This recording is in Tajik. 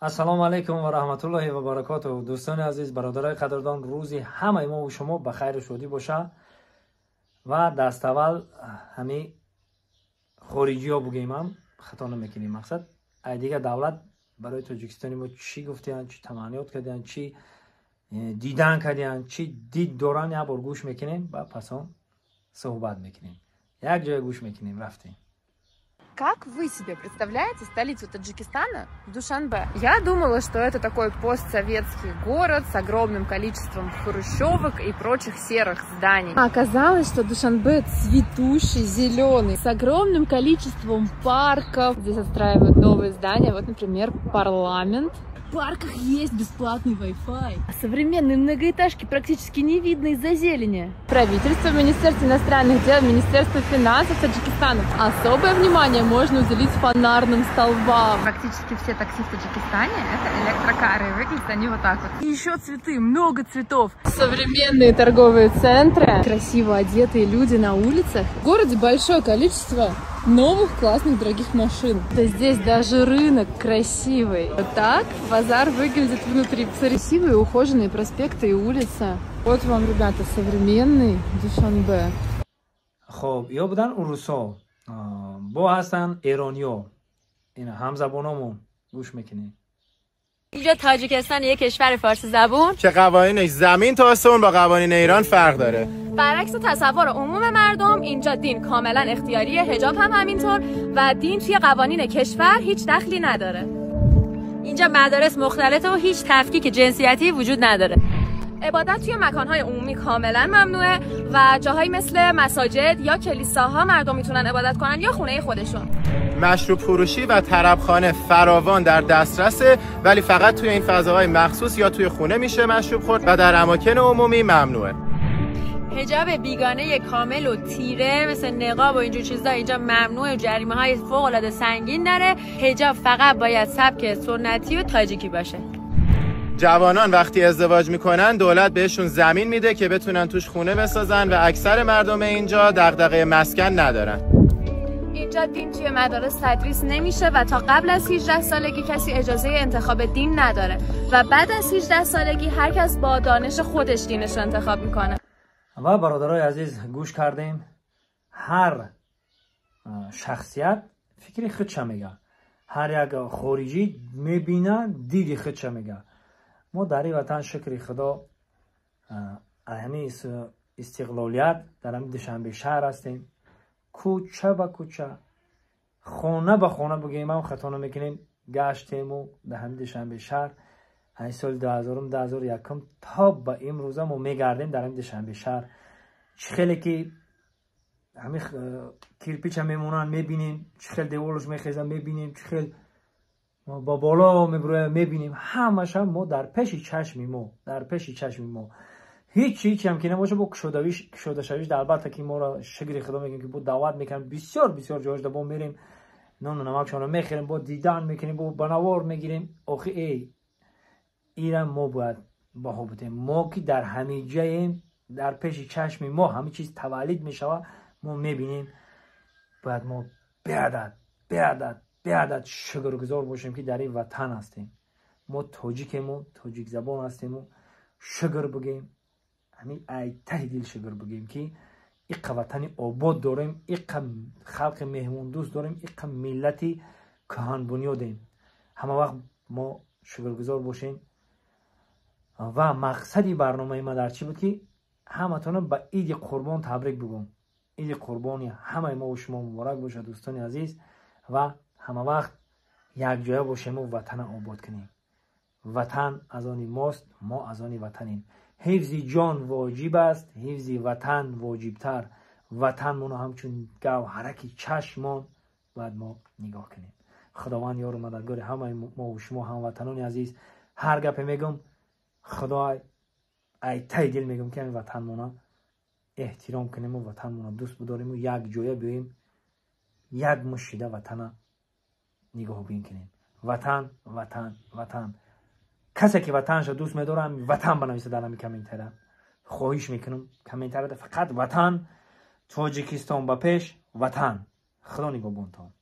Ассалому алайкум ва раҳматуллоҳи ва баракотуҳ. Дӯстони азиз, бародарои қадрдон, рӯзи ҳамаи мо шумо ба хайру шодӣ боша. Ва даставвал ҳами хориҷиҳо бугӯем, хато намекунем. Мақсад, ай дигар давлат барои Тоҷикистони мо чӣ гуфтиянд, чӣ таманниёт кардиянд, чӣ дидан кардиянд, чӣ дид доранд, як бор гӯш мекунем ва пас он суҳбат мекунем. Як ҷоя гӯш мекунем, рафтем. Как вы себе представляете столицу Таджикистана, Душанбе? Я думала, что это такой постсоветский город с огромным количеством хрущевок и прочих серых зданий. А оказалось, что Душанбе цветущий, зеленый, с огромным количеством парков. Здесь отстраивают новые здания, вот, например, парламент. В парках есть бесплатный Wi-Fi. А современные многоэтажки практически не видно из-за зелени. Правительство, Министерство иностранных дел, Министерство финансов Таджикистана. Особое внимание можно уделить фонарным столбам. Практически все такси в Таджикистане это электрокары. Выглядят они вот так вот. И еще цветы, много цветов. Современные торговые центры. Красиво одетые люди на улицах. В городе большое количество новых классных дорогих машин. Да здесь даже рынок красивый. Вот так базар выглядит внутри. Красивые ухоженные проспекты и улицы. Вот вам, ребята, современный Душанбе. Хоб, ё будан урусо, бо ҳастанд эрониё, ина ҳамзабономон, гӯш мекунем. اینجا تاجیکستان، یک کشور فارسی زبون که قوانینش زمین تا آسمون با قوانین ایران فرق داره. برعکس تصور عموم مردم، اینجا دین کاملا اختیاریه، حجاب هم همینطور و دین توی قوانین کشور هیچ دخلی نداره. اینجا مدارس مختلطه و هیچ تفکیک جنسیتی وجود نداره. عبادت توی مکانهای عمومی کاملا ممنوعه و جاهایی مثل مساجد یا کلیساها مردم میتونن عبادت کنن یا خونه خودشون. مشروب فروشی و طربخانه فراوان در دسترسه، ولی فقط توی این فضاهای مخصوص یا توی خونه میشه مشروب خورد و در اماکن عمومی ممنوعه. حجاب بیگانه کامل و تیره مثل نقاب و اینجور چیزا اینجا ممنوع و جریمه های فوق العاده سنگین داره. حجاب فقط باید سبک سنتی و تاجیکی باشه. جوانان وقتی ازدواج میکنن، دولت بهشون زمین میده که بتونن توش خونه بسازن و اکثر مردم اینجا دغدغه مسکن ندارن. اینجا دین توی مدارس تدریس نمیشه و تا قبل از 18 سالگی کسی اجازه انتخاب دین نداره و بعد از 18 سالگی هر کس با دانش خودش دینش رو انتخاب میکنه. و برادرای عزیز، گوش کردیم. هر شخصیت فکر خودش میگه، هر یک خارجی میبینه دیدی خودش میگه. ما در این وطن، شکر خدا، همی استقلالیت، در همین دوشنبه شهر هستیم. کوچه به کوچه، خانه به خانه بگیم هم خطا نمیکنیم، گشتیم و در همین دوشنبه شهر این سال 2000، 2001 تا به امروزه ما میگردیم. در همین دوشنبه شهر چه خیلی که همین کیرپیچ هم میمونن میبینیم، چه خیلی دیوالش میخیزن میبینیم، چه خیلی با بالا میبروه میبینیم. همش هم ما در پیش چشمی ما، در پیش چشمی ما. هیچ هیچ هم که نباشه، با کشوده شویش در البته که ما را شکر خدا میگیم که با دعوت میکنم بسیار بسیار جاش با میریم، نان و نمکشان رو میخریم، با دیدن میکنیم، با بنوار میگیریم. آخه ای ایران ما باید باها بودیم. ما که در همه جاییم، در پیش چشم ما همه چیز تولید میشوه، ما میبینیم. باید ما بیادد بیادد بیادد شکرگزار باشیم که در این وطن هستیم. ما تاجیکیم و تاجیک زبان هستیم و شکر بگیم، همین ای ته دل شکر بگیم که ایقه وطن آباد داریم، ایقه خلق مهمون دوست داریم، ایقه ملتی کهن بنیادیم. همه وقت ما شکرگزار باشیم. و مقصدی برنامه ما در چی بود که همتون به عید قربان تبریک بگم. عید قربانی همه ما و شما مبارک باشه دوستان عزیز. و همه وقت یک جای باشیم و وطن آباد کنیم. وطن از آن ماست، ما از آن وطنیم. حفظ جان واجب است، حفظ وطن واجبتر. وطن منو همچون گوهرک چشمان باید ما نگاه کنیم. خداوند یار و مددگار همه ما و شما هموطنان عزیز. هر گپ میگم، خدا ای تای دل میگم که همین وطن مونه احترام کنیم و وطن مونه دوست بداریم و یک جایه بیاییم، یک مشیده وطن نگاه بین کنیم. وطن، وطن، وطن. کسی که وطنش دوست میدارم، وطن بنویسه در همین کامنتره. خواهش میکنم کامنتره فقط وطن. تاجیکستان به پیش، وطن. خدا نگهبانتان.